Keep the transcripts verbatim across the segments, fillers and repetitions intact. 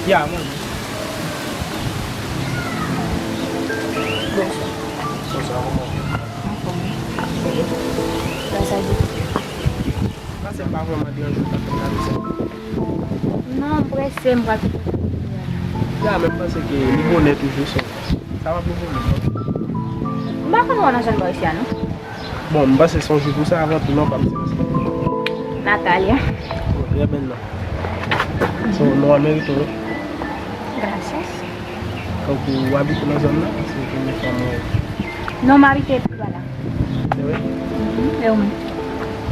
Ya, mwen. Bonswa. Bonswa, kòman w ye? Anfòm, wi. Sa di? Pase m pa vrèman deranje w, pa fè m gade sa. Non, m prese, m pral kite. Ya, men m panse ke li bonè toujou, so. Sa pa pwoblèm, non. M pa konn wè w nan zòn pa isi a, non. Bon, m panse se yon jou pou sa, avan tou, non, pa m se. Natalia. Oh, trè bèl non. So, non an merite w. Gracias. Donk, ou abite nan zòn nan? Se premye fwa m wè. Non, m abite pi ba la. Se vre? Mhm, e ou menm?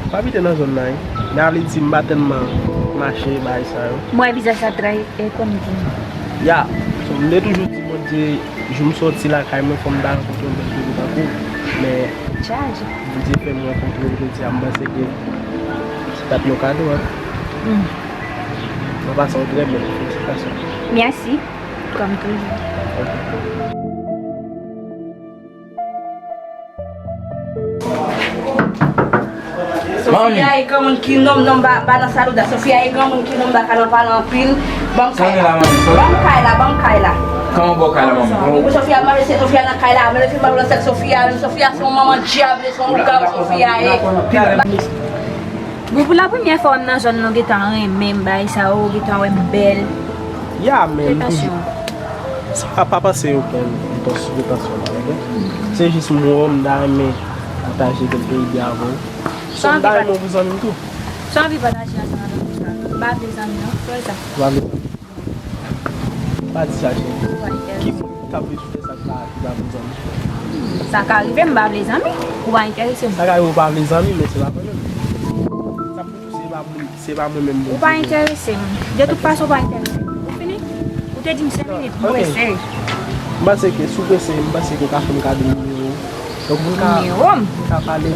M abite nan zòn nan, wi. Men a vle di, m pa tèlman mache, bagay sa yo. M wè vizaj sa trè e konn di. Ya. So, m te toujou di Bondye, jou m sòti lakay mwen, fò m ta rankontre yon bèl pitit tankou w. Men, Bondye fè m rankontre w jodi a, m panse ke se t ap yon kado, en. Hmm. Ou pase yon trè bèl, felisitasyon. Mèsi, kòm toujou. Ok. Sofia e granmoun ki nonm nonm ba, ba nan salouda. Sofia e granmoun ki nonm ba ka nan pale anpil. Ban m kay la. Ban m kay la, ban m kay la. Kòman ba w kay la, manmi? Wi, Sofia, manje se Sofia nan kay la. Men le film ba w nan sèt Sofia. Men Sofia se yon manman dyab, se yon lougawou Sofia ye. Wi, pou la premyè fwa w nan zòn nan, w gentan renmen m, bagay sa yo, w gentan wè m bèl. Ya, men m toujou. Sa pa, pa panse okenn entans-, entansyon mal, oke? Se jis m wè w, m ta renmen pataje kèlke ide avè w. So, m ta renmen w pou zanmi m tou. Sa w anvi pataje ansanm avè m konsa? M pa vle zanmi, non. Fè sa. Ou pa vle zanmi? Pa di sa, cheri. Ki moun k ap vle sou tè sa ki pa, ki pa vle zanmi? Sa ka rive, m pa vle zanmi. Ou pa enterese m. Sa ka rive, ou pa vle zanmi, men se pa mwen menm. Sa m pou di, se pa moun. Se pa mwen menm, Bondye. Ou pa enterese m. De tout fason, ou pa enterese m. Ou fini? Ou te di m senk minit, m prese. M panse ke si w prese, m panse ke w ka fè m kado nimewo w. Donk, pou n ka, nimewo m? Pou n ka pale.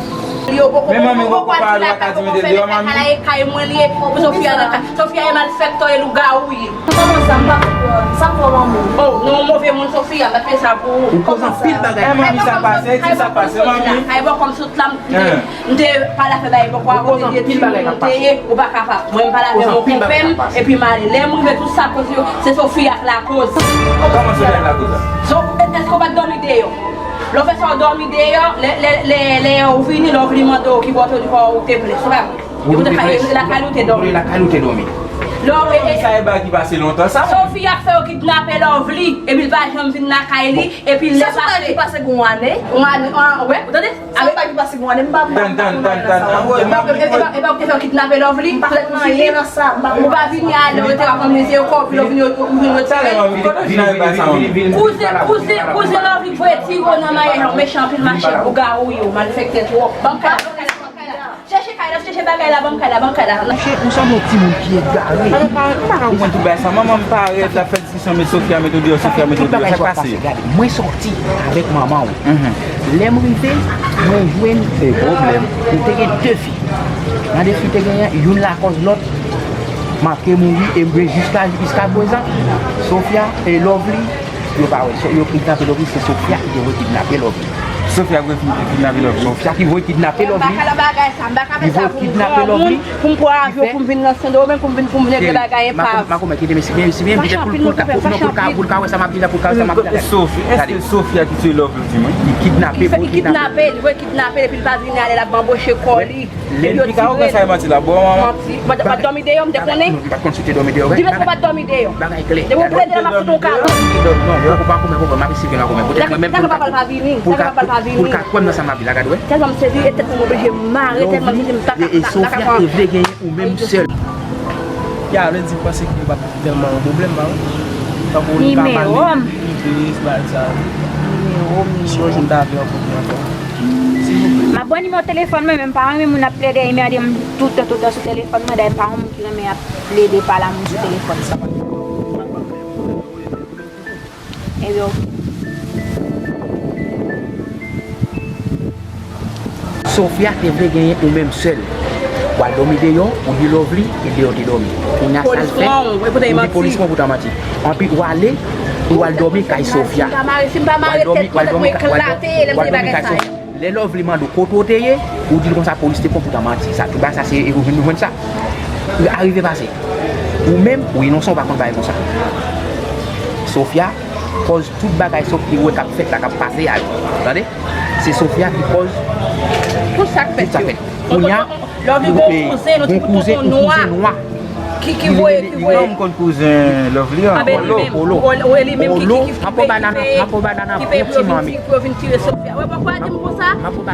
Men manmi, ou poko pa al, ou pa ka di mete deyò, manmi. Kay mwen li ye, pou Sofia nan kay. Sofia e malfektè, e lougawou ye. Kòman sa, m pa konprann. Sa m fè w, manmi? Oh, non, move moun, Sofia, m pa fè sa pou ou. Ou koz anpil bagay. Eh, manmi, sa pase, di sa pase, manmi. Kay bò kòm sot la, m te M te pale afè bagay poko a kote de timoun te ye, ou pa kapab. Mwen, m pale avè yon konpè m, epi m ale. Lè m rive tout sa koze yo, se Sofia k lakoz. Kòman Sofia k lakoz la? So, èske w pa t dòmi deyò? Lè w fè sa, w dòmi deyò, lè, lè, lè, lè yo vini, lè yo vini mande w ki bò w te di fò ou te plè. Se pa vre. Ou te lakay ou te dòmi. Ou te lakay ou te dòmi. Lè w, e, e, sa e bagay ki pase lontan sa. Sofia k fè yo kidnape Lovely, epi l pa janm vin lakay li, epi lè pase. Sa se yon bagay ki pase gen yon ane. Yon ane, an, wè, ou tande? Sa pa ki pase bon, m pa, m pa, m pa, m pa nan sa. Tann, tann, tann, tann. E pa, e pa, e pa ou te fè yo kidnape Lovely? M pa konn anyen nan sa, m pa konn anyen. Ou pa vini a lè yo te ap anmezi yo kò, epi lè yo vini yo, yo vini yo tire. Kouzen, kouzen, kouzen Lovely voye tire yo nan mayè, yo mechan anpil, mache lougawou yo, malfektè twòp. Ban m kay la, ban m kay la, ban m kay la. Chèche kay la, chèche bagay la, ban m kay la, ban m kay la. Monchè, ou sanble yon timoun ki egare. M pa, m pa ka konprann tout bagay sa. Manman m parèt, l ap fè Ki sanble Sofia mete w deyò, Sofia mete w deyò, sa k pase? Gade, mwen sòti avèk manman w. Mhm. Lè m rive, mwen jwenn, e, pwoblèm. M te gen de fi. Nan de fi te genyen, youn lakòz lòt, m ap te mouri, e m jwenn jiska, jiska prezan, Sofia e Lovely, yo pa wè, so, yo kidnape Lovely, se Sofia ki te voye kidnape Lovely. Sofia ki voye kidnape Lovely. Sofia ki voye kidnape Lovely. M pa ka nan bagay sa, m pa ka fè sa pou yon granmoun, pou m pran avyon, pou m vin nan Sendomeng, pou m vin, pou m vin regle bagay epav. Makomè, kite mesye, mesye, mesye, pou l ka, pou l ka, pou l ka wè sa m ap di la, pou l ka wè sa m ap di la. Sofi, èske Sofia ki tiye Lovely, ou di mwen? Li kidnape, li kidnape, li voye kidnape, epi l pa vini ale, l ap banboche kò li. Lè l pika ou, sa e manti la, bon, manman. Manti. M pa t dòmi deyò, m te konnen. M pa t konn si w te dòmi deyò. Di m èske w pa t dòmi deyò. Bagay klè. Depi w plede la, m ap fout ou kalòt. Non, non, ou pa koumen, ou pa koumen, m ap eseye la koumen. Poutèt mwen menm pou l ka, pou l ka, pou l ka kwè m nan sa m ap di la, gade wè. Tèlman m sezi, e tèt mwen oblije mare, tèlman m sezi, m pa ka, m pa ka pale. Ou menm sèl. Ya, vle di, m panse ke li p ap tèlman yon pwoblèm, pa vre? Tankou li pa pale, li triste, bagay sa yo. Nimewo m. Si yon jou m ta vle rankontre ankò, silvouplè. M ap ba w nimewo telefòn mwen, men m pa renmen moun ap plede emède m toutan, toutan sou telefòn mwen. Dayè, m pa yon moun ki renmen ap plede pale a moun sou telefòn. Ebyen, oke. Sofia te vle genyen ou menm sèl. W al dòmi deyò, ou di Lovely, e deyò te dòmi. Kounye a sa l fè, ou di polis pran w pou ta manti. Anpi w ale, ou al dòmi kay Sofia. W al dòmi, w al dòmi, w al dòmi, w al dòmi kay Sofia. Lè Lovely mande w kote w te ye, ou di l konsa polis te pran w pou ta manti. Sa, tout bagay sa se, e ou vin nou jwenn sa. Arive pase. Ou menm, ou inosan, ou pa konn bagay konsa. Sofia, kòz tout bagay Sofia wè k ap fèt la, k ap pase a yo. Tande? Se Sofia ki kòz tout sa k fèt yo. Kounye a, Lovely gon kouzen, yon ti bout tonton nwa. Ki, ki voye, ki voye. Non, m konn kouzen Lovely an. Olo, Olo. Olo, m ap ba Nana, m ap ba Nana bon ti manmi. Ki peye pou yo vin tire Sofia. Wè, pokwa di m konsa?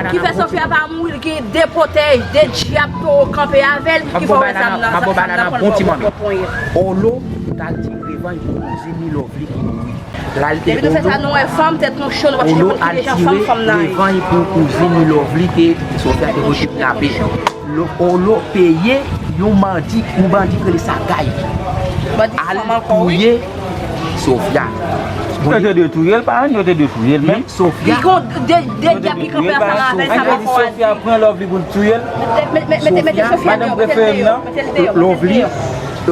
Ki fè Sofia pa mouri, li gen de pwotèj, de dyab towo kanpe avè l, ki fè w wè zam nan, zam nan pran l bon ponyèt. Olo, t al tire revanj pou kouzen Lovely ki mouri. Depi nou fè sa, nou wè fanm, tèt nou cho, nou p ap chèche konn ki dejan fanm, fanm nan ye. Olo al tire revanj pou kouzin li Lovely ke Sofia te voye kidnape. Olo peye yon bandi, yon bandi ki rele Sagay. Al touye Sofia. Yo te dwe touye l, pa yo te dwe touye l menm. Sofia. Li gon de, de dyab ki kanpe ansanm avè l, sa pa fò a di. Sofia pran Lovely pou l touye l. Mete, mete, mete Sofia deyò, mete l deyò, mete l deyò.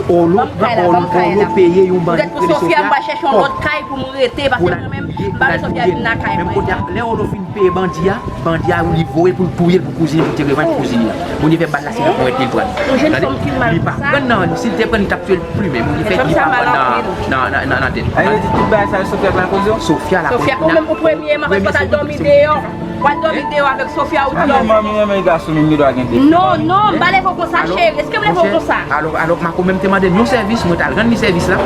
Olo, Olo peye yon bandi ki rele Sofia. Poutèt pou Sofia, m pral chèche yon lòt kay pou m rete, paske mwen menm, m pa vle Sofia vin lakay mwen. Menm kote a, lè Olo fin peye bandi a, bandi a, li voye pou l touye l pou kouzin li, pou l tire revanj pou kouzin li. Bondye fè bal la, se nan ponyèt li l pran. Li pa pran nan, si l te pran, li t ap touye l plimen. Bondye fè li pa pran nan, nan, nan, nan tèt. Ayo di tout bagay sa yo, Sofia k lakoz yo? Sofia lakoz. Sofia, ou menm ou premye, m ap fè w al dòmi deyò. W al dòmi deyò avèk Sofia ou di. Manmi renmen gason, menm li dwa gen de. Non, non, m pa leve w konsa, cheri. Èske m leve w konsa? Alò, alò, Mako menm te mande m yon sèvis, mwen t al rann li sèvis la.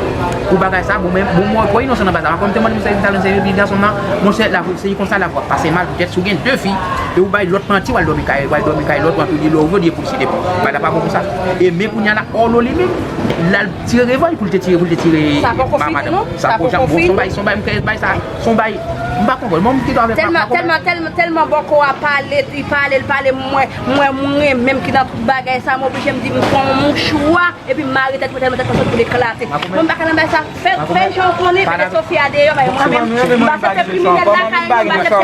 Pou bagay sa, bon, men, bon, mwen, mwen inosan nan bagay sa. Mako menm te mande m yon sèvis, m t al rann sèvis, epi gason nan, monchè, la, se konsa la, w ap pase mal, poutèt si w gen de fi, e ou bay lòt manti, w al dòmi kay, w al dòmi kay lòt, w ap di lè w jodi, e pou l site pou. Bagay la pa bon konsa. E men kounye a la, Olo li menm, l al tire revanj pou l te tire, pou l te tire madanm. Sa poko fini, non? Sa poko janm bon, se yon bagay, se yon bagay, m kreye bagay sa, se yon bagay, m pa konprann. Mwen, m ki dwa avèk Tèlman, tèlman, tèlman, tèlman bòkò a pale, li pale, li pale, mwen, mwen, mwen menm ki nan tout bagay sa, m oblije m di m pran yon mouchwa, epi m mare tèt mwen tèlman tèt mwen sot pou l eklate. Mwen, m pa ka nan bagay sa. Fè, fè jan w konnen, mete Sofia deyò, bay mwen menm. M pa se fè kriminèl lakay nou, m pa se fè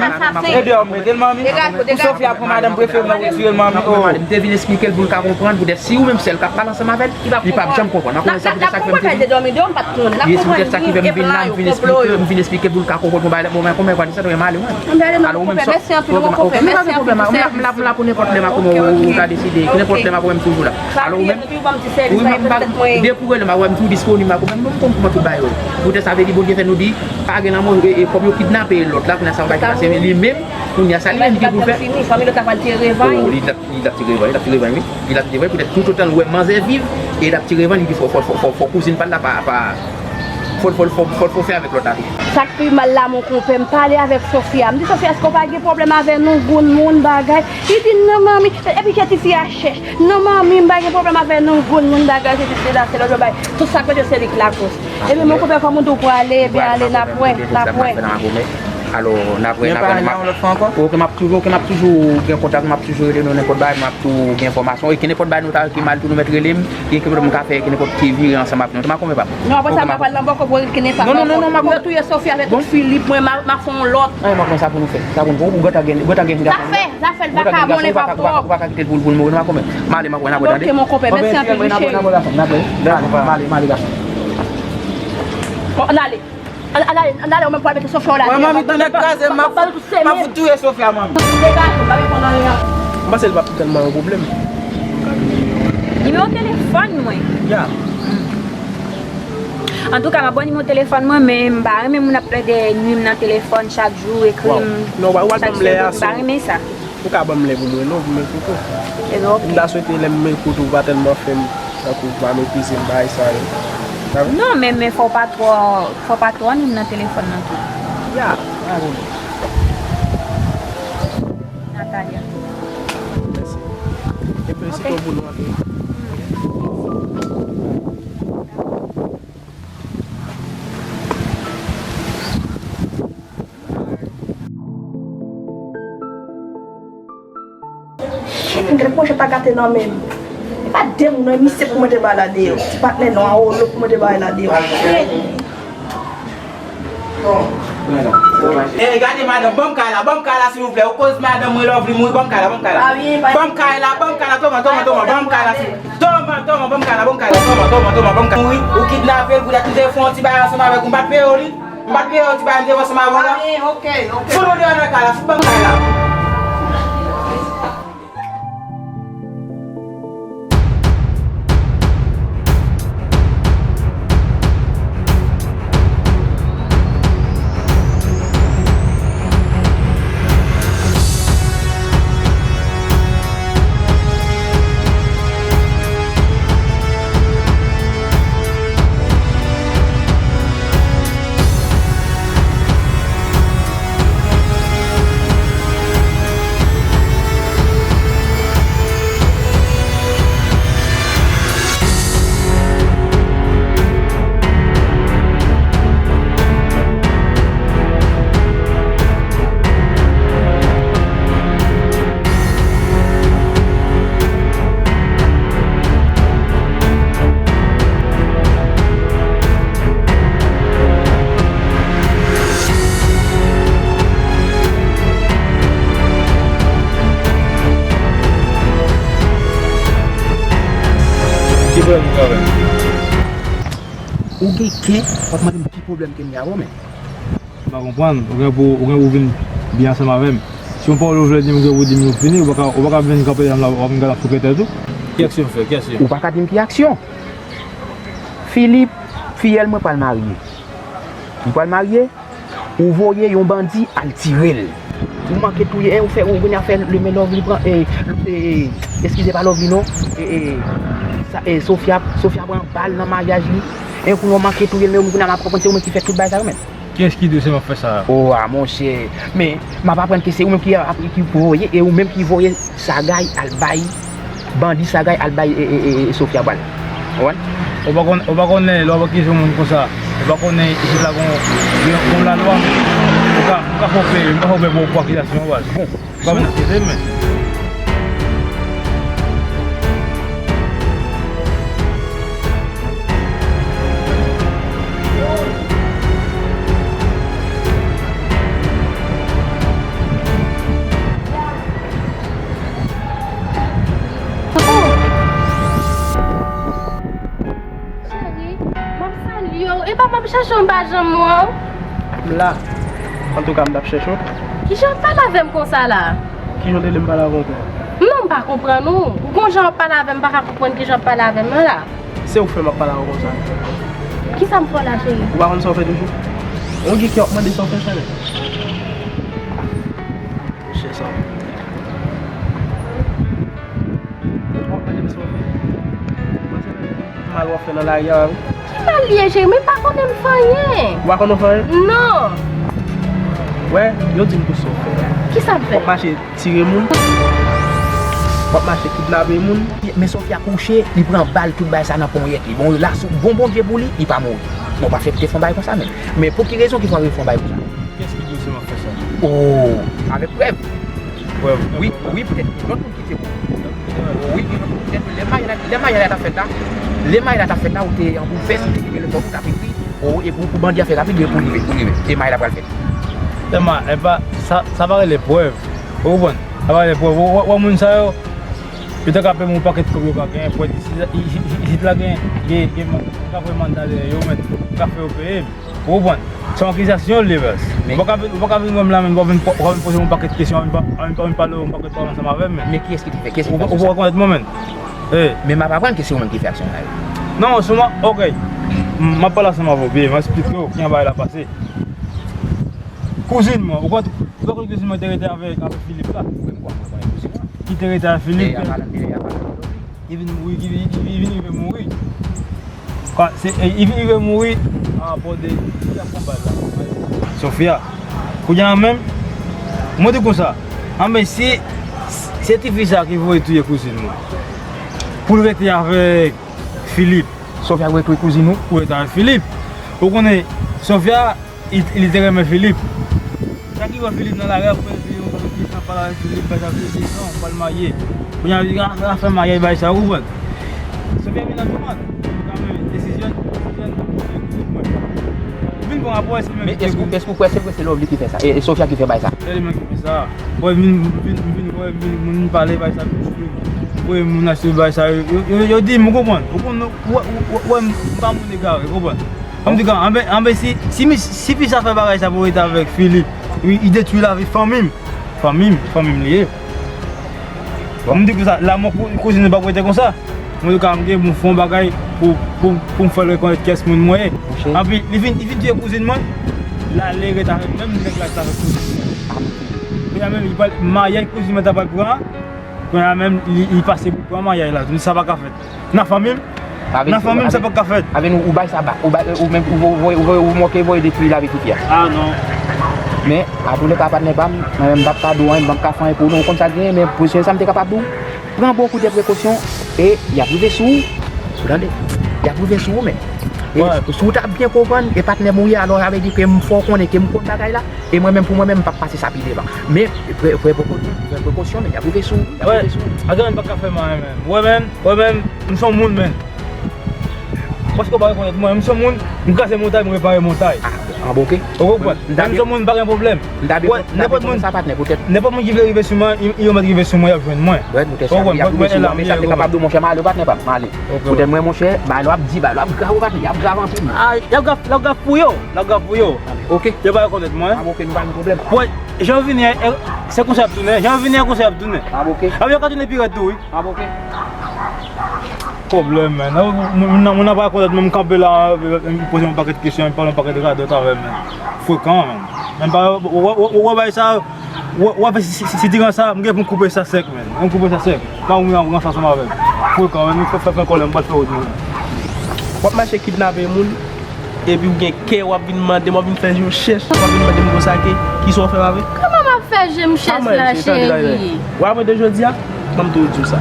asasen. Ede w mete l, manmi. Pou Sofia pran madanm prefere m nan, ou tire l, manmi. M te vin esplike l pou l ka konprann, poutèt si ou menm sèl k ap pale ansanm avè l, li p ap janm konprann. N ap konprann sa k fè m te vin la. L ap konprann sa k fè m te vin la, m vin esplike, m vin esplike pou l ka konprann. Bon, bay, bon, men konbyen fwa, se sa, mwen, m ale, mwen. Alò, ou menm, mèsi anpil, mon konpè, mèsi anpil. M la, m la pou nenpòt lè, Mako, ou ka deside. Nenpòt lè, Mako, menm toujou la. Alò, ou menm, wi, mwen, m pa, depi ou rele m, mwen, m toujou disponib, Mako, menm, mwen, m konn kòman tout bagay yo. Poutèt sa vle di, Bondye fè nou di, pa gen lanmò, e, e, kòm yo kidnape lòt la, kounye a sa yo pa ki pase, men li menm, kounye a, sa li menm ki pou fè. Fanmi lòt la pral tire revanj. Oh, li t ap, li t ap tire revanj, li t ap tire revanj, wi. Li t ap tire revanj, poutèt tout otan l wè manzè viv, e l ap tire revanj, li di fò, fò, fò, fò, fò kouzin pa l la pa, pa, fò, fò, fò, fò, fò fè avèk lòt la tou. Sa k pi mal la, mon konpè, m pale avèk Sofia. M di, "Sofia, èske w pa gen pwoblèm avè nou, granmoun, bagay?" Li di, "Non, manmi." Epi ke tifi a chèch. "Non, manmi, m pa gen pwoblèm avè nou, granmoun, bagay, se sesi, la, se lòt, bagay." Tout sa k fèt yo, se li k lakòz. Epi, mon konpè, kòman w prale, ebyen, ale, n ap wè, n ap wè. Alò, n ap wè, n ap wè. Ok, m ap toujou, ok, m ap toujou gen kontak, m ap toujou rele nou nenpòt bagay, m ap tou gen enfòmasyon. E ki nenpòt bagay nou ta ki mal tou nou mèt rele m, e ki nenpòt m ka fè, ki nenpòt ki vire ansanm avèk nou. Te ma konpè pa m. Non, apre sa, m pa pral nan bòkò pou rele ki nenpòt. Non, non, non, non, m ap. Pou yo touye Sofia avèk tout Filip, mwen, m a, m a fè yon lòt. An, m ap konn sa pou nou fè. Sa pou nou, ou gentan gen, ou gentan gen gason. Sa fè, sa fè, l pa ka bon, li pa pwòp. Ou pa ka kite l pou, pou l mouri, non, m ap konpè. M ale, m ap wè, n ap wè, tande. Ok, mon konpè, mèsi anpil, wi, cheri. M ale, m ale, gason. Bon, n ale. An, an ale, an ale, ou menm pral mete Sofia w la deyò. Manmi, tou nèg kraze, m ap, m ap fout touye Sofia, manmi. Degaje, m pa vin konn anyen. M panse l p ap tèlman yon pwoblèm. Nimewo telefòn mwen. Ya. Antouka, m ap ba w nimewo telefòn mwen, men m pa renmen moun ap plede nwi m nan telefòn chak jou, ekri m. Non, w a, w a ban m lè a, m pa renmen sa. Ou ka ban m lè pou m rele w, pou m ekoute w. Ebyen, ok. M ta swete lè m ekoute w, ou pa tèlman fè m, tankou ou pa meprize m, bagay sa yo. Non, men, men fò w pa twò, fò w pa twò nwi m nan telefòn nan tou. Ya, pa gen pwoblèm. Natalia. Mèsi. Epi, ok, sitwon pou nou antre. Shit, m gen pwojè pa gate nan men m. E pa de moun, non, e misye pou mwen te bay la deyò. Ti patnè non a Olo pou mwen te bay la deyò. Shit. Ey, gade madanm, ban m kay la, ban m kay la, silvouplè. Ou koz madanm mwen, Lovely mouri, ban m kay la, ban m kay la. Ban m kay la, ban m kay la, Toma, Toma, Toma, ban m kay la, silvouplè. Toma, Toma, ban m kay la, ban m kay la, Toma, Toma, Toma, ban m kay la. Mouri, ou kidnape l, poutèt m te fè yon ti bagay ansanm avèk ou, m pa t peye w li. M pa t peye w ti bagay, m te fè ansanm avè w la. Fout mwen deyò nan kay la, fout ban m kay la. Ou gen kè, w ap mande m ki pwoblèm ke m gen avè w, men. M pa konprann, ou gen pou, ou gen pou vin byen ansanm avè m. Si yon pawòl ou vle di m, ou gen pou di m, nou fini, ou pa ka, ou pa ka vin kanpe la, w ap vin gade ap sou kretè tou. Ki aksyon w fè? Ki aksyon? Ou pa ka di m ki aksyon. Filip, fiyèl mwen pral marye. Li pral marye, ou voye yon bandi al tire l. Ou manke touye, e, ou fè, ou vin a fè le men Lovely pran, e, e, eskize pa Lovely non, e, e, sa, e, Sofia, Sofia pran bal nan maryaj li. E, kounye a w manke touye l, men ou kounye a m ap konprann se ou menm ki fè tout bagay sa yo menm. Kiyès ki di w se mwen k fè sa? O, a, monchè, men, m ap aprann ke se ou menm ki, ki voye, e ou menm ki voye Sagay al bay, bandi Sagay al bay, e, e, e, e, Sofia bal. Ou konprann? Ou pa konn, ou pa konnen lè w ap akize yon moun konsa, ou pa konnen isit la gon, gon, gon lalwa, men ou ka, ou ka fè w peye, ou ka fè w peye pou, pou akizasyon an, baz. Bon. Ou pa vin akize m, men. Cheri, m ap salye w. Epa m ap chèche w, m pa janm wè w. M la. Antouka, m t ap chèche w. Kijan w ap pale avè m konsa la? Kijan w te vle m pale avè w konsa? Non, m pa konprann ou. Ou gon jan w ap pale avè m, m pa ka konprann kijan w ap pale avè m nan la. Se ou k fè m ap pale avè w konsa. Kisa m fè w la, cheri? Ou pa konn sa w fè toujou? Yon gen kè w ap mande sa w fè, cheri. Chè sa. Ou ap mande m sa w fè. Mal w ap fè nan lari a, wi. Ki mal li ye, cheri? Men m pa konnen m fè anyen. Ou pa konnen w fè anyen? Non. Wè, yo di m tout sa w fè. Kisa m fè? W ap mache tire moun. W ap mache kidnape moun. Men Sofia kouche, li pran bal, tout bagay sa nan ponyèt li. Bon, la, bon, Bondye pou li, li pa mouri. Non, pa fè pou te fè yon bagay konsa menm. Men pou ki rezon ki fè w rive fè yon bagay konsa? Kiyès ki di w se mwen k fè sa? O, avèk prèv. Prèv? Wi, wi, poutèt gen lòt moun ki te bon. Wi, gen lòt moun, poutèt lè maryaj la, lè maryaj la t ap fèt la, lè maryaj la t ap fèt la, ou te an bouvès, ou te gen lòt bò pou t ap ekri, o, epi pou bandi a fè rapid, pou rive, pou rive, e maryaj la pral fèt. Tèlman, e pa, sa, sa pa rele prèv. Ou konprann? Sa pa rele prèv. Ou wè, wè moun sa yo, yo te ka peye yon pakèt kòb yo pa genyen, prèv isit, isit, isit la gen, gen, gen, gen, ka fè manda dèyè yo, men, ka fè yo peye. Ou konprann? Se yon akizasyon l ye, baz. Ou pa ka vin, ou pa ka vin wè m la menm, w ap vin po-, w ap vin poze m yon pakèt kesyon, w ap vin pa-, w ap vin pa-, w ap vin pale yon pakèt pawòl ansanm avè m, men. Men kiyès ki te fè? Kiyès ki fè aksyon sa? Ou pa konèt mwen, menm. Men m ap aprann ke se ou menm ki fè aksyon sa yo. Non, se mwen, oke. M, m ap pale ansanm avè w byen, m ap esplike w kijan bagay la pase. Kouzin mwen, ou konn, ou pa konn kouzin mwen te rete avèk, avèk Filip la? Wi, m konn, mwen konnen kouzin mwen. Ki te rete avèk Filip? Dèyè a palan, dèyè a palan. Li vin mouri, li, li, li vin rive mouri. Kwa, se, e, li vin rive mouri, a, bò de, ki ap pran bal la? Sofia. Kounye a menm, mwen di konsa, anben si, se tifi sa ki voye touye kouzin mwen. Pou l rete avèk Filip. Sofia voye touye kouzin ou? Pou l rete avèk Filip. Ou konnen, Sofia, Li, li te renmen Filip. Sa ki wè Filip nan lari a, pou Filip, yon sòt de jan pale avèk Filip, bay sa Filip di non, pral marye. Kounye a, li ka, ka fè maryaj, bay sa, ou konprann? Sofia vin nan toumant. Sa vle di, desizyon, desizyon, mwen. Vin pran rapò, se li menm ki te. Men èske, èske ou kwè se vre se Lovely ki fè sa? E, e Sofia ki fè bay sa? Se li menm ki fè sa. Mwen vin, vin, vin, mwen vin, moun vin pale, bay sa, vin sou, mwen moun achte bay sa, yo, yo, yo, yo di m, ou konprann? Ou konn, ou, ou, ou, ou, m pa moun egare, ou konprann? An tou ka, anben, anben, si, si, mi- si fi sa fè bagay sa pou rete avèk Filip, li, li detwi lavi fanmi m. Fanmi m, fanmi m li ye. Bon, m di konsa, la, mwen, kou- kouzin nou pa pou rete konsa. An tou ka, m gen pou m fè yon bagay pou, pou, pou m fè l rekonèt kiyès moun mwen ye. Anpi, li vin, li vin touye kouzin mwen. L ale rete avèk menm nèg la ki t avèk kouzin mwen. Kounye a menm, li pral maryaj kouzin mwen ta pral pran. Kounye a menm, li, li pase pou pran maryaj la. Sa pa ka fèt. Nan fanmi m, nan fanmi m, sa pa ka fèt. Avè nou, ou bay sa ba, ou bay, ou menm, ou, ou, ou, ou, ou manke voye detwi lavi tifi a. Ah non. Men, antoulèka, patnè pa m, mwen menm, m p ap ka di w anyen, m p ap ka fè anyen pou ou non, ou konn sa k genyen, men prekosyon sa m te kapab di w, pran bon kout de prekosyon, e y ap rive sou ou. Ou tande? Y ap rive sou ou, men. E si w ta byen konprann, e patnè m ou ye, alò, sa vle di ke m fè w konnen ke m konn bagay la, e mwen menm, pou mwen menm, m p ap pase sa pi devan. Men, pran, pran prekosyon, pran prekosyon, men y ap rive sou ou, y ap rive sou ou. Wè, agan pa ka fè m anyen, men. Wè, men. Wè, men, m se yon moun, men. Paske w pa rekonèt mwen, m se yon moun, m kraze montay, m repare montay. Ah, bon. Ah, bon, ok. Ou konprann? Menm jan moun pa gen pwoblèm. M ta byen, m ta byen konnen sa, patnè, poutèt. Nenpòt moun ki vle rive sou mwen, yo mèt rive sou mwen, y ap jwenn mwen. Bèt, poutèt sa, y ap rive sou mwen, men sa te kapab di w, monchè, m ale, patnè pa m, m ale. Poutèt mwen, monchè, bagay la w ap di, bagay la w ap grav, patnè, y ap grav anpil. Ah, y ap grav, y ap grav pou yo, y ap grav pou yo. Ok. Yo pa rekonèt mwen. Ah, ok, nou pa gen pwoblèm. Jan w vini a, se konsa y ap tounen. Jan w vini a, konsa y ap tounen. Ah, ok. Ap yo ka tounen pi rèd tou, wi. Ah, ok. Pwoblèm, men. Moun nan, moun nan pa rekonèt mwen, m kanpe la, m poze yon pakèt kesyon, m pale yon pakèt radòt avè m, men. Frekan, men. Men pa, w wè bagay sa, w wè si, si, si ti jan sa, m gen pou m koupe sa sèk, men. M koupe sa sèk. Pa ou menm ap ranse ansanm avè m. Frekan, men, fè, fè, fè kòlè, m pral fè wout mwen. W ap mache kidnape moun, epi w gen kè, w ap vin mande m, w ap vin fè je w chèch, w ap vin mande m konsa ke, kisa w fè m avè? Kòman m ap fè je m chèch la, cheri? W ap rete jodi a? Ban m tou di w sa.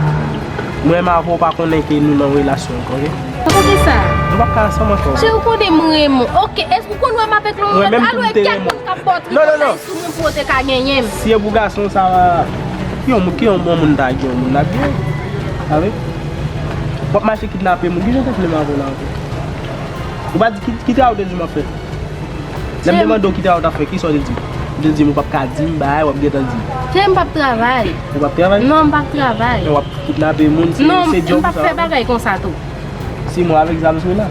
Mwen menm avè w pa konnen ke nou nan relasyon ankò, ok? Poukisa? Nou p ap ka ansanm ankò. Cheri, ou konnen m renmen w. Ok, èske ou konn wè m avèk lòt moun? Alò, e kèk moun k ap ba w tripotay sou moun pou w te ka genyen m. Si e pou gason sa, ki yon moun, ki yon bon moun ta gen yon moun la byen. Sa vre? W ap mache kidnape moun, ki jan w te vle m avè w la ankò? Ou pa di ki, ki travay ou te di m w ap fè? Lè m te mande w ki travay ou t ap fè, kisa w te di m? Ou te di m ou p ap ka di m bagay, w ap gentan di m. Cheri, m p ap travay. Ou p ap travay? Non, m p ap travay. Men w ap kidnape moun, se, se djòb ou sa. Non, m p ap fè bagay konsa tou. Si mwen avèk zam sou la.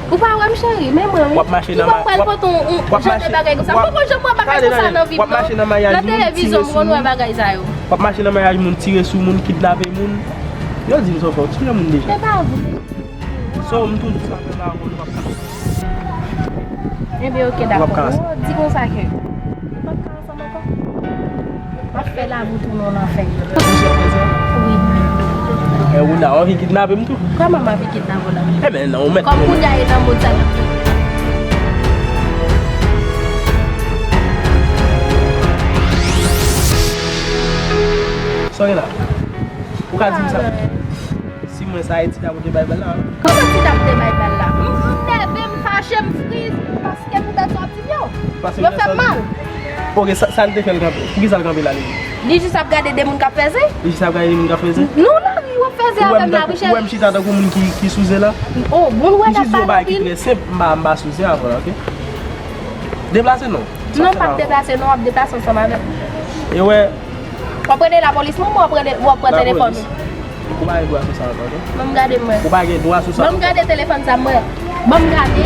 Ou pa wè m, cheri, men mwen, wi. W ap mache nan, ki w ap pral pote yon, yon jan de bagay konsa. M poko janm wè bagay konsa nan vi m, non. W ap mache nan maryaj moun, tire sou moun. Nan televizyon, m konn wè bagay sa yo. W ap mache nan maryaj moun, tire sou moun, kidnape moun. Yo di m sa w fè, w tiye moun deja. Se pa vre. So, m tou di sa fè la, nou p ap ka. Ebyen, ok, dakò. Nou p ap ka ansanm. Ou di konsa ke nou p ap ka ansanm ankò? M ap fè lavi w tounen yon lanfè. Wi. E ou la, w anvi kidnape m tou? Kòman m anvi kidnape w la? Ebyen, non, ou mèt. Kòm kounye a e nan mond sa l ap fè. Sa w gen la? Ou ka di m sa? Si mwen sa e Tita pou te bay bal la. Kòman Tita pou te bay bal la? M, m nève, m fache, m friz, paske poutèt sa w ap di m yo. Yo fè m mal. Ok, sa, sa l te fè l kanpe? Poukisa l kanpe la, li? Li jis ap gade de moun k ap fè zen. Li jis ap gade de moun k ap fè zen? Nou lari, w ap fè zen avè m la, wi, cheri. Ou wè m chita tankou moun ki, ki sou zen la? Oh, moun wè l ap pale anpil. M jis di w bagay ki trè senp, m pa, m pa sou zen avè w la, ok? Deplase non. Non, m p ap deplase non, w ap deplase ansanm avè m. E wè, w ap rele lapolis, non, w ap rele, w ap pran telefòn ou. Ou pa gen dwa sou sa ankò, non? Ban m gade m wè. Ou pa gen dwa sou sa ankò. Ban m gade telefòn sa m wè. Ban m gade.